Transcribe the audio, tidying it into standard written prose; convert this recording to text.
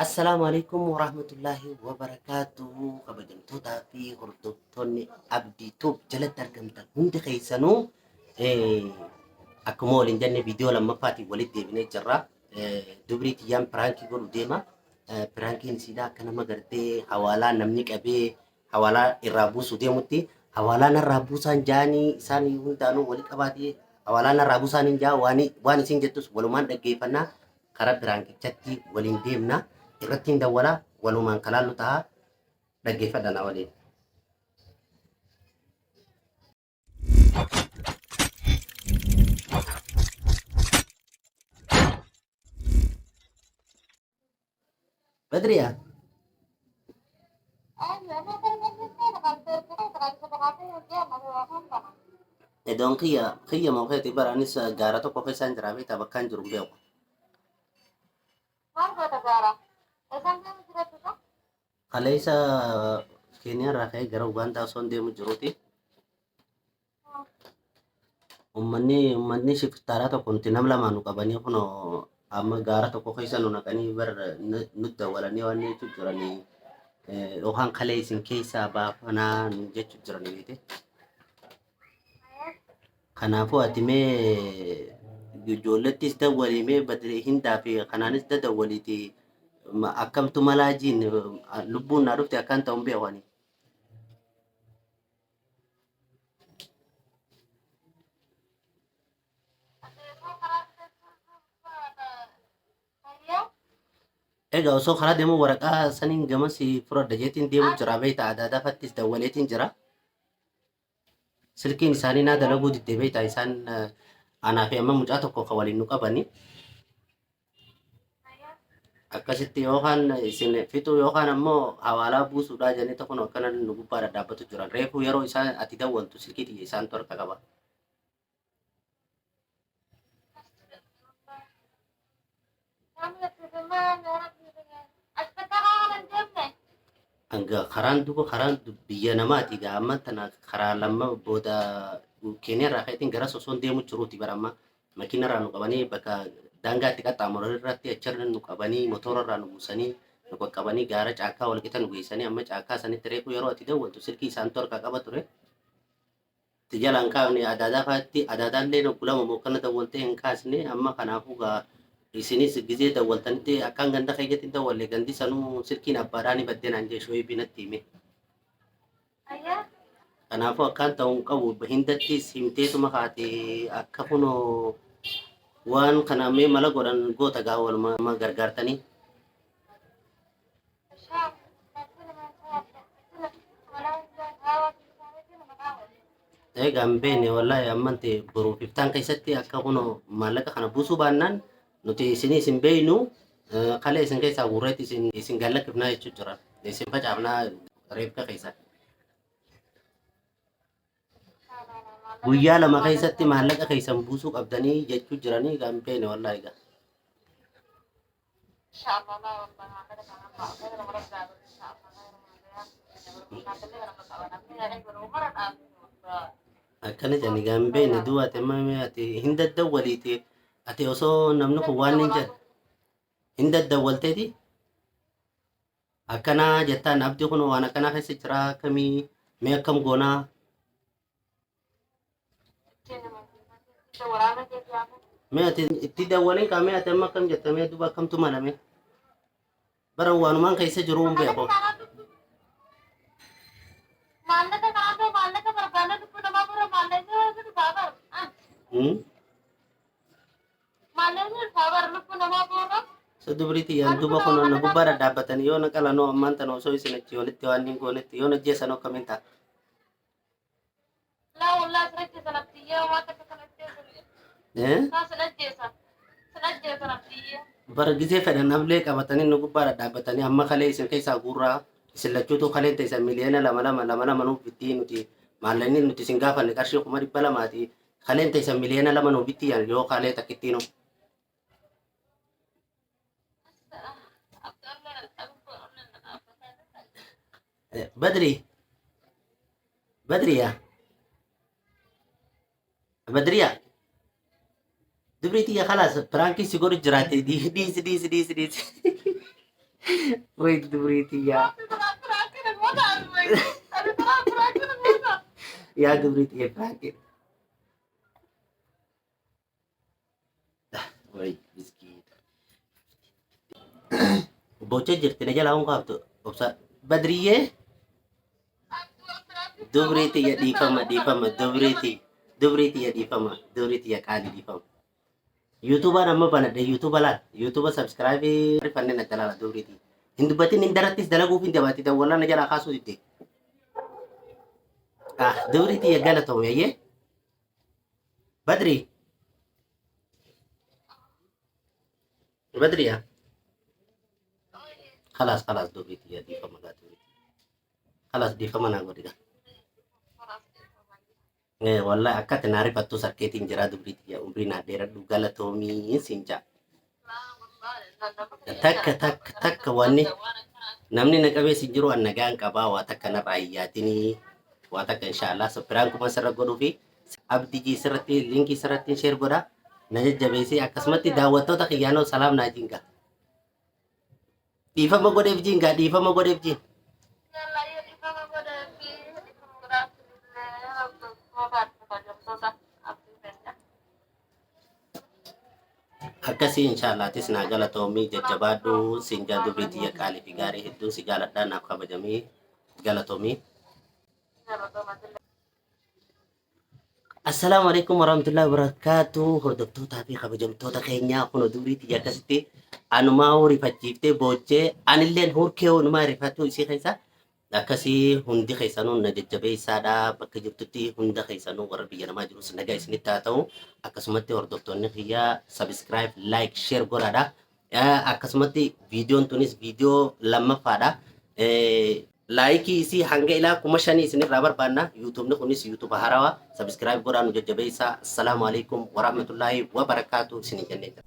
Assalaamu alaikum warahmatullaahi wabarakaatuhu kabajamtootaa fi hordoftoonni Abdii Tube jalatti argamtan hundi keessanuu akkuma waliin jenne viidiyoo lammaffaatiin walitti deebinee jirra. Dubrii tiyyaan piraankii godhu deema. Piraankiin isiidhaa akka nama gartee hawaalaa namni qabee hawaalaa irraa buusu deemutti hawaalaa narraa buusaan jaanii isaan hundaanuu wali qabaatee hawaalaa narraa buusaan hin jaa waan isin jettus walumaan dhaggeeffannaa Kara piraankichatti waliin deemna. Irrattiin dawwala walumaan ka laallu taha dhaggeeffadha na waliin. Badriya. Edoon kiyya kiyya moo keeti bara anis gaara tokko keessaan jira beektaa bakkaan jiru hin beeku. Maal goota gaara? Eessaan deemu jira jechuudha? Kaleessa Keeniyaa irraa ka'ee gara Ugaandaa osoo hin deemu jiruuti. Uummanni uummanni shiftaadhaa tokko nuti nam lamaa nu qabanii kunoo amma gaara tokko keessa nu naqanii bar nu dawwalanii waan jechuu jiranii yookaan kalee isin keessaa baafanaa nu jechuu jiranii beekte. Kanaafuu ati mee ijoollettis dawwalii mee badri hindaa fi kanaanis dadawwaliiti akkamtu malaa jiin lubbuun naa dhufte akkaan ta'u hin beeku ani. Egaa osoo karaa deemuu waraqaa saniin gamas fudhadha jeetiin deemu jira beekta adaadaa fattis dawwaleetiin jira. Silkiin isaanii naa dalaguu diddee beekta isaan anaa fi amma mucaa tokko kan waliin nu qabani. Akkasitti yookaan isin fixuu yookaan ammoo hawaalaa buusuudhaa jedhanii tokko akkana nu gubbaa dhadhaabbatu jiran. Reefuu yeroo isaan ati dawwaltu silkii tiyya isaantu harka qaba. Hanga karaan duuba karaan biyya namaati egaa amma tana karaa lamma booda Keeniyaa irraa ka'eetiin gara osoon deemu jiruuti bara amma makiina irraa nu qabanii bakka daangaatti qaxxaamuran irratti achirra nu qabanii motora irraa nu buusanii nu qaqqabanii gaara caakkaa walqixa nu geessanii amma caakkaa sanitti reefu yeroo ati dawwaltu silkii isaantu harkaa qaba ture. Itti jala hin kaafne adaadaa faatti adaadaallee noggu lama moo akkana dawwaltee hin kaasne amma kanaafuu gaa isinis gizee dawwaltanitti akkaan ganda keeyyatti hin dawwalle gandi sanuu silkiin abbaadhaa ni baddee naan jee shoeebii natti hime. Kanaafuu akkaan ta'uu hin qabu hindattis himteetuma kaate akka kunoo waan kana mee mala godhan goota gaa waluma gargaartanii. Egaa hin beekne wallaahi ammanti boruuf iftaan keessatti akka kunoo maallaqa kana buusuu baannaan nuti isinii isin beeknu kalee isin keessaa guurreetti isin isin gallakkifnaa jechuu jira. Isin facaafnaa reefka keessaa. Guyyaa 2 keessatti maallaqa keessan buusuu qabdanii jechuu jiranii egaa hin beekne wallaahi egaa. Akkana jedhani egaa hin beekne duuba ati amma mee ati hin daddawwaliiti ati osoo namni kun waan hin jedhe hin daddawwalteeti Akkanaa jettaan abdi kun waan akkanaa keessa jira akkamii mee akkam goonaa mee ati itti dawwaliin kaa mee ati amma akkam jetta mee duba akkamtu mala mee bara waanumaan keessa jiru hin beeku. Maallaqa naannoo maallaqa barbaanna lubbuu namaa bira maallaqni hojii dhufaa bara. Maallaqni dhufaa bara lubbuu namaa boora. So dubri tiyyaan duba kun na gubbaa dhadhaabbatanii yoo na qalanoo ammaan tana osoo isin achi walitti waan hin goonetti yoo na jeessanoo akkamiin ta'a? Laa wallaa sin ajjeesan abdiyyaa waan takka kan ajjeesan. Eh? Laa sin ajjeesan. Sin ajjeesan abdiyyaa. Bara gizee fedhan ablee qabatanii nu gubbaa dhadhaabbatanii amma kalee isin keessaa guurraa isin lachuutuu kaleen teessan miliyoona lama lama lama lama nuuf bittii nuti maallaqni nuti isin gaafanne qarshii 200,000ti kaleen teessan miliyoona 2 nuuf bittii yoo kalee takkittiinu. Badri Badriya Badriya dubrii tiyya kalaas piraankii si godhu jiraate dhiisi dhiisi dhiisi dhiisi. Way dubrii tiyyaa. Yaa dubrii tiyya piraankiidha. Way miskiina. Bochee jirti na jalaa hun kaaftu. Obsa Badriyyee dubrii tiyya dhiifama dhiifama dubrii tiyya dubrii tiyya dhiifama dubrii tiyya qaali dhiifama. Yuutuubaan amma banadhe yuutuuba laal yuutuuba sabskraayibii rifannee na dalaala dubrii tiyya. Hin dubbatin hin darattis dalaguuf hin jabaatti dawwallaa na jalaa kaasuu didde. Ah dubrii tiyya galatoomi ayyee. Badrii. Badriya. Khalaas khalaas dubrii tiyya dhiifama gaa dubrii tiyya. Khalaas dhiifama naa godhi gaa. Eh, wallahi akka ati naa rifattu sarkeetiin jiraa dubrii tiyya umrii naa dheeradhu galatoomii siin jaa. Takka takka takka wanni namni na qabee siin jiru an nagaan qabaa waa takka narraa hin yaadinii waa takka inshaallah piraan kuma sirra godhuu fi abdii jii sirratti linkii sirratti sheer godha na jajjabeessi akkasumatti daawwattoota kiyyaanoo salaam naa jiinga. Dhiifama godheef jiingaa dhiifama godheef jiin. Akkasii inshaallah atis naa galatoomii jajjabaadhu siin jaa dubrii tiyya qaalii fi gaarii hedduun si jaaladhaa naaf kabajamii galatoomii. Assalaamu alaikum warahmatullahi wabarakatuh. Hordoftootaa fi kabajamtoota keenyaa kun dubrii tiyya akkasitti anumaa rifachiiftee boochee anilleen hurkee onumaa rifachuu isii keessa akkasii hundi keessanuu na jajjabeessaadha bakka jirtutti hunda keessanuu warra biyya namaa jirus nagaa isinitti haa ta'u akkasumatti hordoftoonni kiyyaa subscribe like share godhaadha akkasumatti viidiyoon tunis viidiyoo lammaffaadha. Laayikii isii hanga ilaa 5000 isinirraa barbaanna. Yuutuubni kunis yuutuuba haarawaa. Sabiskiraayib godhaa nu jajjabeessaa. Assalaamu alaikum warahmatullaahi wabarakaatu isinii jennee jira.